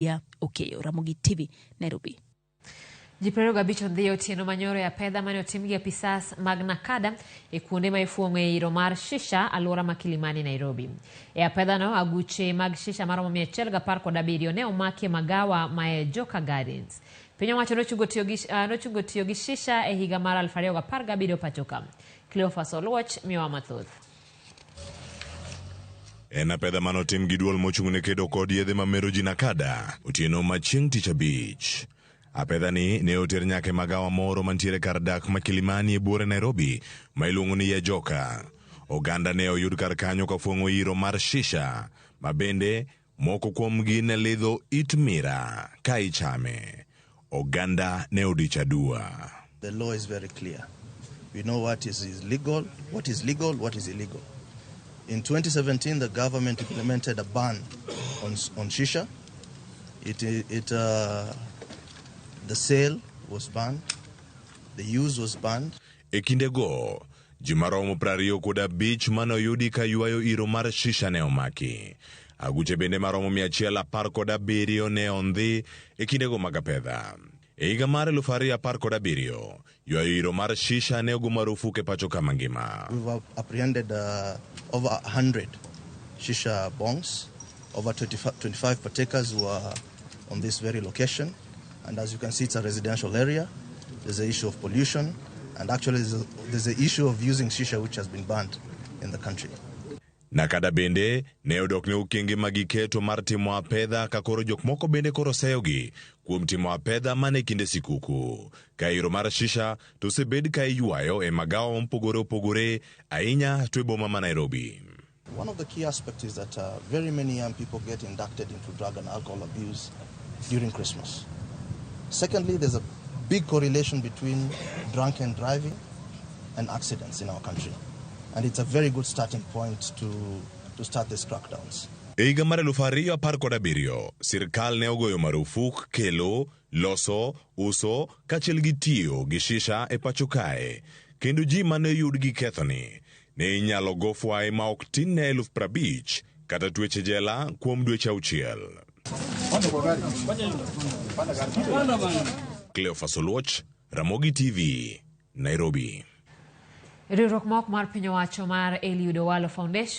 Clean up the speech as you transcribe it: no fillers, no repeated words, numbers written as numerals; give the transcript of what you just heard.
Ya Okeyo, Ramogi TV, Nairobi. Ji 25 odhi otieno manyoro e apedha mane otim gi apisas mag NACADA e kuonde ma ifuong'o e iro mar shisha alwora ma Kilimani, Nairobi. E apedhano, aguche mag shisha maromo 117 ne omaki e magawa ma e Joka Gardens. Piny owacho nochungo tiyo gi shisha e higa mar 2017 pachoka. Cleophas Oluoch miyowa mathoth. En apedha mane otim gi duol mochung' ne kedo kod yedhe mamero ji NACADA otieno ma chieng' tich abich. Apedha ni ne oter nyaka e magawa moro mantiere kar dak ma Kilimani e buore Nairobi ma iluongo ni Yajoka. Oganda ne oyud kar kanyo ka fuong'o iro mar shisha ma bende moko kuomgi ne lidho it mira ka ichame. Oganda ne odich aduwa. The law is very clear. We know what is legal, what is legal, what is illegal. In 2017, the government implemented a ban on shisha. The sale was banned, the use was banned. E kindego, ji maromo 25 mane oyudi ka ywayo iro mar shisha ne omaki. Aguche bende maromo 117 ne ondhi e kindego mag apedha. E higa mar 2017, ywayo iro mar shisha ne ogo marufuk e pacho ka mangima. We've apprehended over 100 shisha bongs, over 25 partakers who are on this very location. And as you can see, it's a residential area. There's an issue of pollution, and actually there's an issue of using shisha which has been banned in the country. NACADA bende ne odok ne okenge ma giketo mar timo apedha ka koro jok moko bende koro seyogi kuom timo apedha mana e kinde sikuku. Ka iro mar shisha to osebed ka iywayo e magawa mopogore opogore ahinya to e boma ma Nairobi. One of the key aspects is that very many young people get inducted into drug and alcohol abuse during Christmas. Secondly, there's a big correlation between drunken driving and accidents in our country. And it's a very good starting point to start these crackdowns. E higa mar 2017, sirkal ne ogoyo marufuk kelo, loso, uso kaachiel gi tiyo gi shisha e pacho kae. Kendo ji mane oyud gi kethoni ne inyalo go fwai ma ok tin ne 50,000 kata twech e jela kuom dweche 6. Cleophas Oluoch, Ramogi TV, Nairobi. Riwruok ma ok mar piny owacho mar Eliud Owalo Foundation.